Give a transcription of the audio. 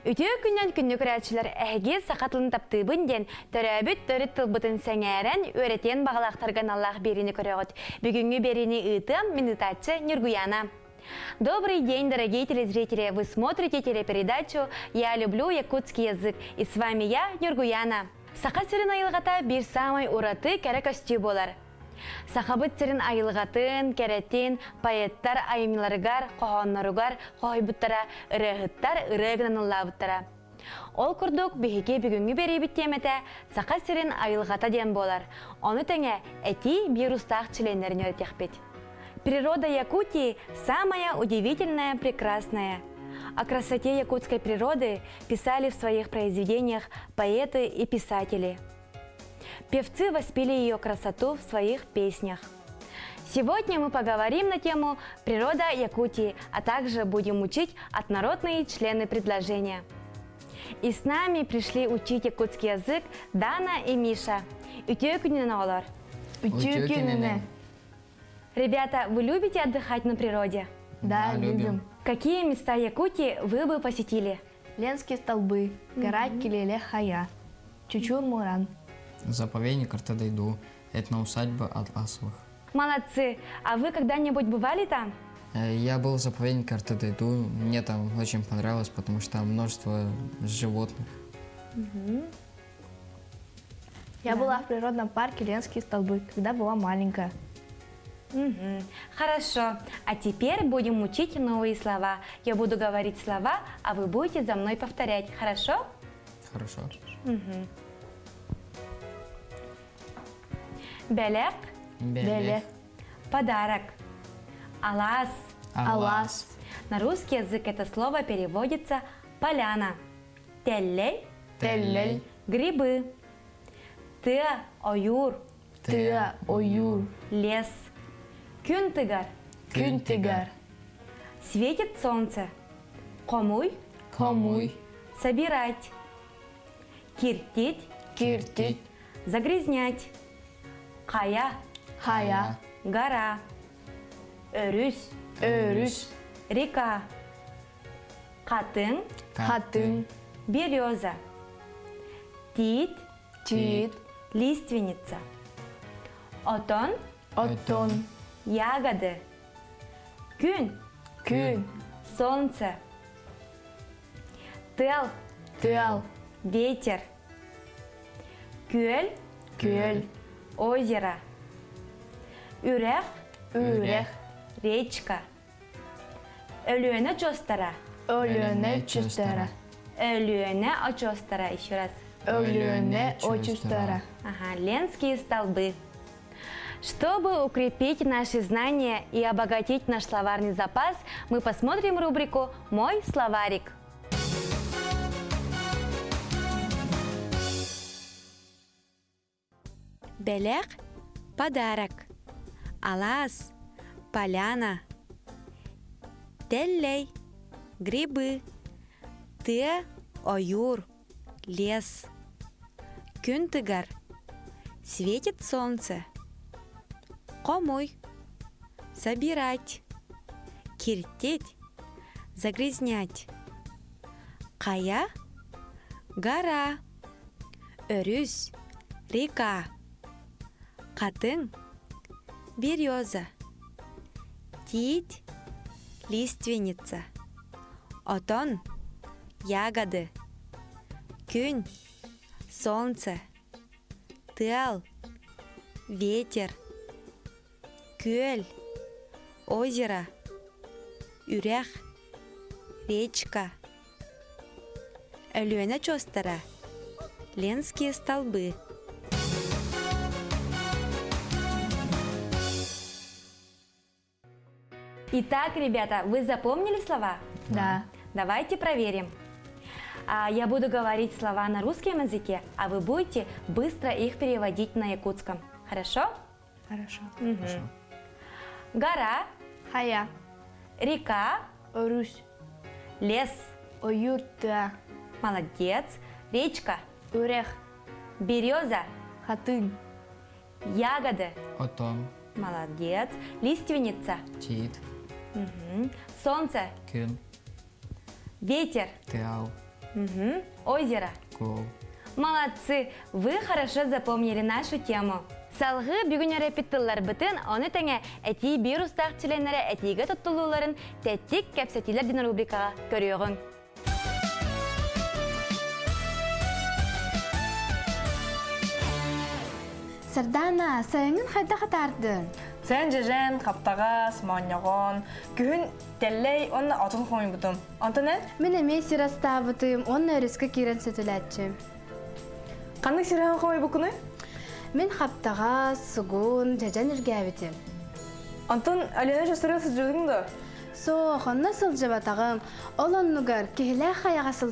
Үтүө күнүнэн күндү көрөөччүлэр эһиги саха тылын таптыыбын диэн төрөөбүт төрүт тылбытын сэҥээрэн үөрэтиэн баҕалаахтарга аналлаах биэриини көрөҕүт. Бүгүҥҥү биэриини ыытыам мин ыытааччы Ньургуяна. Добрый день, дорогие телезрители! Вы смотрите телепередачу «Я люблю якутский язык» и с вами я, Ньургуяна. Саха сирин айылҕата биир саамай ураты кэрэ көстүү буолар. Сахабыт сирин айылҕатын, кэрэтин поэттар айымньыларыгар, хоһоонноругар хоһуйбуттара, ырыаһыттар ырыа гынан ыллаабыттара. Ол курдук, биһиги бүгүҥҥү биэриибит тиэмэтэ Саха сирин айылҕата диэн буолар. Ону тэҥэ этии вирустаах чилиэннэрин үөрэтиэхпит. Природа Якутии самая удивительная, прекрасная. О красоте якутской природы писали в своих произведениях поэты и писатели. Певцы воспели ее красоту в своих песнях. Сегодня мы поговорим на тему «Природа Якутии», а также будем учить однородные члены предложения. И с нами пришли учить якутский язык Дана и Миша. Үтүө күнүнэн оҕолор! Үтүө күнүнэн! Ребята, вы любите отдыхать на природе? Да, любим. Какие места Якутии вы бы посетили? Ленские столбы, гора Килеле-Хая, Чучур-Муран. Заповедник Артадайду, этноусадьба Атласовых. Молодцы! А вы когда-нибудь бывали там? Я был в заповеднике Артадайду, мне там очень понравилось, потому что там множество животных. Я была в природном парке Ленские столбы, когда была маленькая. Мгм. Хорошо. А теперь будем учить новые слова. Я буду говорить слова, а вы будете за мной повторять. Хорошо? Хорошо. Бэлэх, Бэлэх. подарок. Алаас. Алаас. На русский язык это слово переводится поляна. Тэллэй, Тэллэй. грибы. Тыа, ойуур, Тыа, ойуур. лес. Күн тыгар. Күн тыгар. Светит солнце. Хомуй, Хомуй. собирать. Киртить, Киртить. загрязнять. Хайа, Хайа. гора. Өрүс, Өрүс. река. Хатыҥ, Хатыҥ. береза. Тиит, Тиит. лиственница. Отон, Отон. ягоды. Күн, Күн. солнце. Тыал, Тыал. ветер. Күөл, Күөл. озеро. Үрэх, Үрэх. речка. Өлүөнэ очуостара. Өлүөнэ очуостара. Өлүөнэ очуостара. Еще раз. Өлүөнэ очуостара. Ага, Ленские столбы. Чтобы укрепить наши знания и обогатить наш словарный запас, мы посмотрим рубрику «Мой словарик». Бэлэх – подарок. Алаас – поляна. Тэллэй – грибы. Тыа – ойуур, лес. Күн тыгар – светит солнце. Хомуй – собирать. Киртить – загрязнять. Хайа – гора. Өрүс, река. Хатыҥ, береза. Тиит, лиственница. Отон, ягоды. Күн, солнце. Тыал, ветер. Күөл, озеро. Үрэх, речка. Өлүөнэ очуостара, Ленские столбы. Итак, ребята, вы запомнили слова? Да. Давайте проверим. Я буду говорить слова на русском языке, а вы будете быстро их переводить на якутском. Хорошо? Хорошо. Хорошо. Гора, Хайа. река, Өрүс. лес. Ойуур тыа. Молодец. Речка, Үрэх. береза, Хатыҥ. ягоды. Отон. Молодец. Лиственница. Тиит. Мгм. Солнце, Күн. ветер, Тыал. Угу. Озеро. Кол. Молодцы! Вы хорошо запомнили нашу тему. Салгыы бүгүн үөрэппит тылларбытын, ону тэҥэ этии биир устаах чилиэннэрэ этиигэ туттулууларын тэттик кэпсэтиилэр диэн рубрикаҕа көрүөҕүҥ. Сардаана, сайыҥҥын хайдах атаардыҥ? Сайын дьэдьэн, хаптаҕас, моонньоҕон, күһүн тэллэй уонна отун хомуйбутум. Онтон эн? Мин эмиэ сир астаабытым уонна өрүскэ киирэн сөтөлөөччүм. Ханнык сирэҕин хомуйбуккунуй? Мин хаптаҕас, сугун, дьэдьэн үргээбитим. Онтон Алена Шестерга сылдьыбытыҥ дуо? Суох, онно сылдьыбатаҕым. Ол оннугар киһилээх хайаҕа сылдьыбытым.